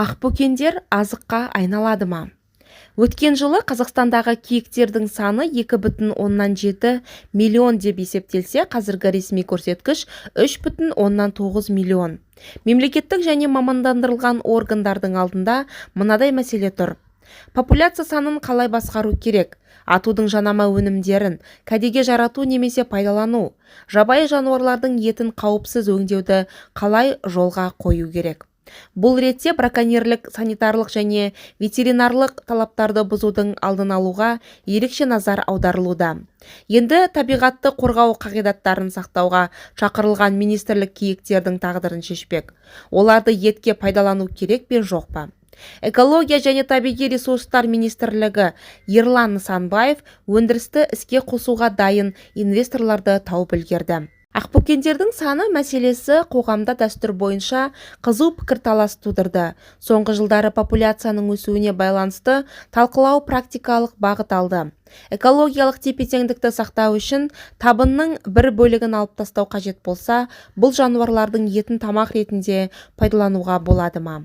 Ақбөкендер азыққа айналады ма? Өткен жылы Қазақстандағы киіктердің саны 2,7 миллион деп есептелсе, қазіргі ресми көрсеткіш 3,9 миллион. Мемлекеттік және мамандандырылған органдардың алдында мынадай мәселе тұр: популяция санын қалай басқару керек? Атудың жанама өнімдерін кәдеге жарату немесе пайдалану, жабайы жануарлардың етін қауіпсіз өңдеуді қалай жолға қою керек? Бұл ретте браконьерлік, санитарлық және ветеринарлық талаптарды бұзудың алдын алуға ерекше назар аударылуда. Енді табиғатты қорғау қағидаттарын сақтауға шақырылған министрлік киіктердің тағдырын шешпек. Оларды етке пайдалану керек пе, жоқ па? Экология және табиғи ресурстар министрлігі Ерлан Нысанбаев өндірісті іске қосуға дайын инвесторларды тауып үлгерді. Ақбөкендердің саны мәселесі қоғамда дәстүр бойынша қызу пікірталас тудырды. Соңғы жылдары популяцияның өсуіне байланысты талқылау практикалық бағыт алды. Экологиялық тепе-теңдікті сақтау үшін табынның бір бөлігін алып тастау қажет болса, бұл жануарлардың етін тамақ ретінде пайдалануға болады ма?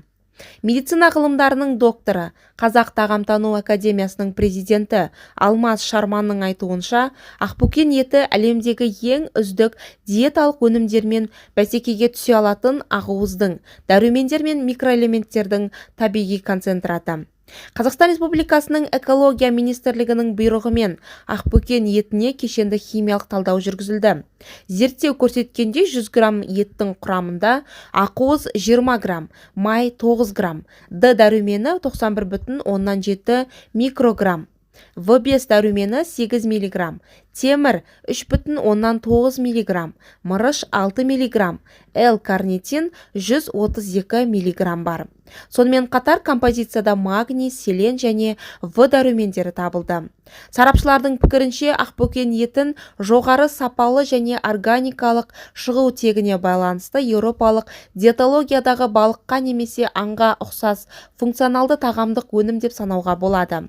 Медицина ғылымдарының докторы, Қазақ тағамтану академиясының президенті Алмаз Шарманның айтуынша, ақбөкен еті әлемдегі ең үздік диеталық өнімдермен бәсекеге түсе алатын ақуыздың, дәрумендер мен микроэлементтердің табиғи концентраты. Қазақстан Республикасының Экология министрлігінің бұйрығымен ақбөкен етіне кешенді химиялық талдау жүргізілді. Зерттеу көрсеткендей, 100 грамм еттің құрамында ақуыз 20 грамм, май 9 грамм, Д дәрумені 91,7 микрограмм, В5 дәрумені 8 миллиграмм, темір 3,9 миллиграмм, мырыш 6 миллиграмм, Л-карнитин 132 миллиграмм бар. Сонымен қатар композицияда магний, селен және В дәрумендері табылды. Сарапшылардың пікірінше, ақбөкен етін жоғары сапалы және органикалық шығу тегіне байланысты еуропалық диетологиядағы балыққа немесе аңға ұқсас функционалды тағамдық өнім деп санауға болады.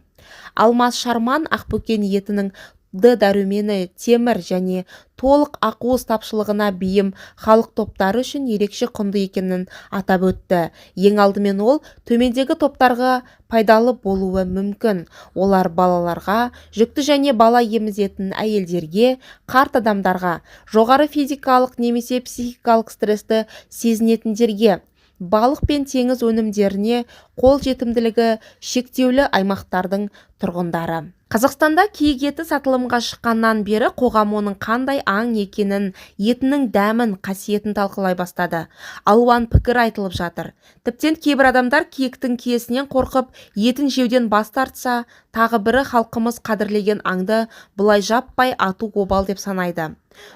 Алмаз Шарман ақбөкен етінің Д дәрумені, темір және толық ақуыз тапшылығына бейім халық топтары үшін ерекше құнды екенін атап өтті. Ең алдымен ол төмендегі топтарға пайдалы болуы мүмкін. Олар балаларға, жүкті және бала емізетін әйелдерге, қарт адамдарға, жоғары физикалық немесе психикалық стрессті сезінетіндерге, балық пен теңіз өнімдеріне қол жетімділігі шектеулі аймақтардың тұрғындары. Қазақстанда киік еті сатылымға шыққаннан бері қоғам оның қандай аң екенін, етінің дәмін, қасиетін талқылай бастады. Алуан пікір айтылып жатыр. Тіптен кейбір адамдар киіктің киесінен қорқып, етін жеуден бас тартса, тағы бірі халқымыз қадірлеген аңды бұлай жаппай ату обал деп санайды.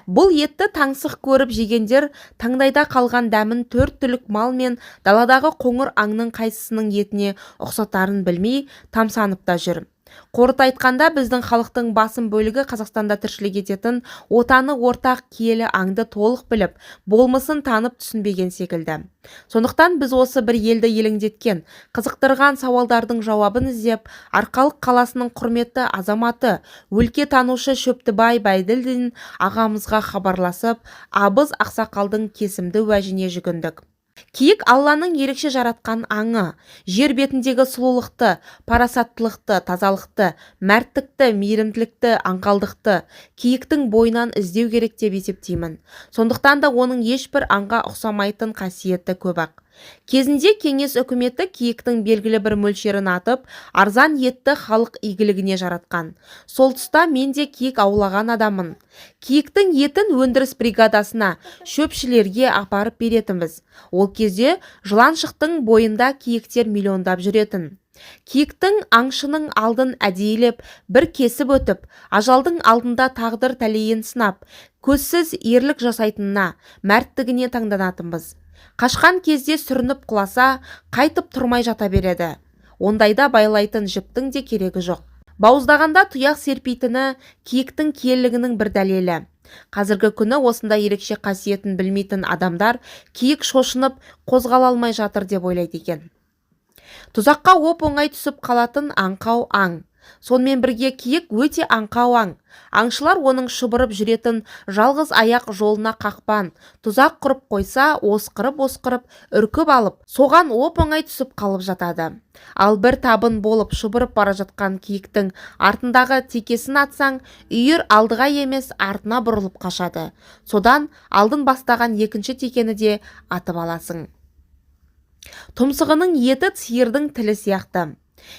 Бұл етті таңсық көріп жегендер таңдайда қалған дәмін төрт түлік мал мен даладағы қоңыр аңның қайсысының етіне ұқсатарын білмей тамсанып та жүр. Қорыта айтқанда, біздің халықтың басым бөлігі Қазақстанда тіршілік ететін отаны ортақ киелі аңды толық біліп, болмысын танып түсінбеген секілді. Сондықтан біз осы бір елді елеңдеткен, қызықтырған сауалдардың жауабын іздеп, Арқалық қаласының құрметті азаматы, өлке танушы Шөптібай Бәйділдин ағамызға хабарласып, абыз ақсақалдың кесімді уәжіне жүгіндік. Киік Алланың ерекше жаратқан аңы. Жер бетіндегі сұлулықты, парасаттылықты, тазалықты, мәрттікті, мейірімділікті, аңғалдықты киіктің бойынан іздеу керек деп есептеймін. Сондықтан да оның ешбір аңға ұқсамайтын қасиеті көп-ақ. Кезінде кеңес үкіметі киіктің белгілі бір мөлшерін атып, арзан етті халық игілігіне жаратқан. Сол тұста мен де киік аулаған адаммын. Киіктің етін өндіріс бригадасына, шөпшілерге апарып беретінбіз. Ол кезде Жыланшықтың бойында киіктер миллиондап жүретін. Киіктің аңшының алдын әдейілеп бір кесіп өтіп, ажалдың алдында тағдыр тәлейін сынап, көзсіз ерлік жасайтынына, мәрттігіне таңданатынбыз. Қашқан кезде сүрініп құласа, қайтып тұрмай жата береді. Ондайда байлайтын жіптің де керегі жоқ. Бауыздағанда тұяқ серпитіні киіктің киелігінің бір дәлелі. Қазіргі күні осындай ерекше қасиетін білмейтін адамдар киік шошынып қозғала алмай жатыр деп ойлайды екен. Тұзаққа оп-оңай түсіп қалатын аңқау аң. Сонымен бірге киік өте аңқау аң. Аңшылар оның шұбырып жүретін жалғыз аяқ жолына қақпан, тұзақ құрып қойса, осқырып-осқырып үркіп алып, соған оп-оңай түсіп қалып жатады. Ал бір табын болып шұбырып бара жатқан киіктің артындағы текесін атсаң, үйір алдыға емес, артына бұрылып қашады. Содан алдын бастаған екінші текені де атып аласың. Тұмсығының еті сиырдың тілі сияқты.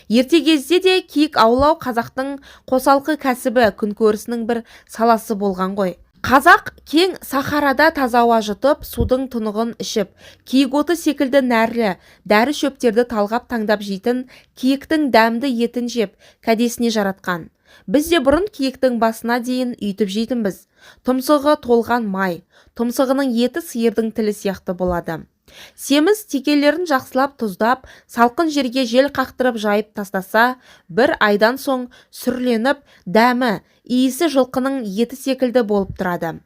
Ерте кезде де киік аулау қазақтың қосалқы кәсібі, күнкөрісінің бір саласы болған ғой. Қазақ кең сахарада таза ауа жұтып, судың тұнығын ішіп, киік оты секілді нәрлі, дәрі шөптерді талғап таңдап жейтін киіктің дәмді етін жеп, кәдесіне жаратқан. Біз де бұрын киіктің басына дейін үйтіп жейтінбіз. Тұмсығы толған май, тұмсығының еті сиырдың тілі сияқты болады. Семіз текелерін жақсылап тұздап, салқын жерге жел қақтырып жайып тастаса, бір айдан соң сүрленіп, дәмі, иісі жылқының еті секілді болып тұрады.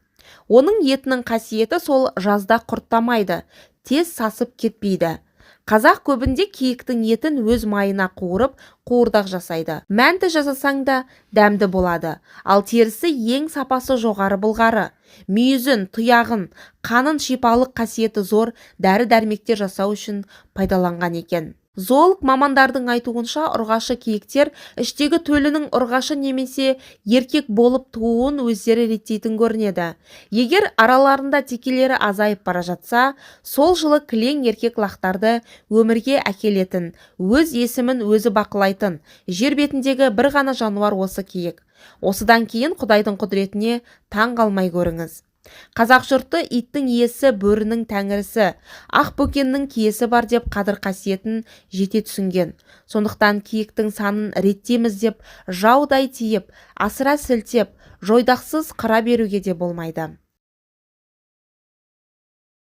Оның етінің қасиеті сол жазда құрттамайды, тез сасып кетпейді. Қазақ көбінде киіктің етін өз майына қуырып, қуырдақ жасайды. Мәнті жасасаң да дәмді болады. Ал терісі ең сапасы жоғары былғары. Мүйізін, тұяғын, қанын шипалық қасиеті зор дәрі-дәрмектер жасау үшін пайдаланған екен. Зоолог мамандардың айтуынша, ұрғашы киіктер іштегі төлінің ұрғашы немесе еркек болып тууын өздері реттейтін көрінеді. Егер араларында текелері азайып бара жатса, сол жылы кілең еркек лақтарды өмірге әкелетін, өз есімін өзі бақылайтын жер бетіндегі бір ғана жануар осы киік. Осыдан кейін Құдайдың құдіретіне таң қалмай көріңіз. Қазақ жұрты иттің иесі бөрінің тәңірісі, ақ бөкеннің киесі бар деп қадір-қасиетін жете түсінген. Сондықтан киіктің санын реттейміз деп жаудай тиіп, асыра сілтеп, жойдақсыз қыра беруге де болмайды.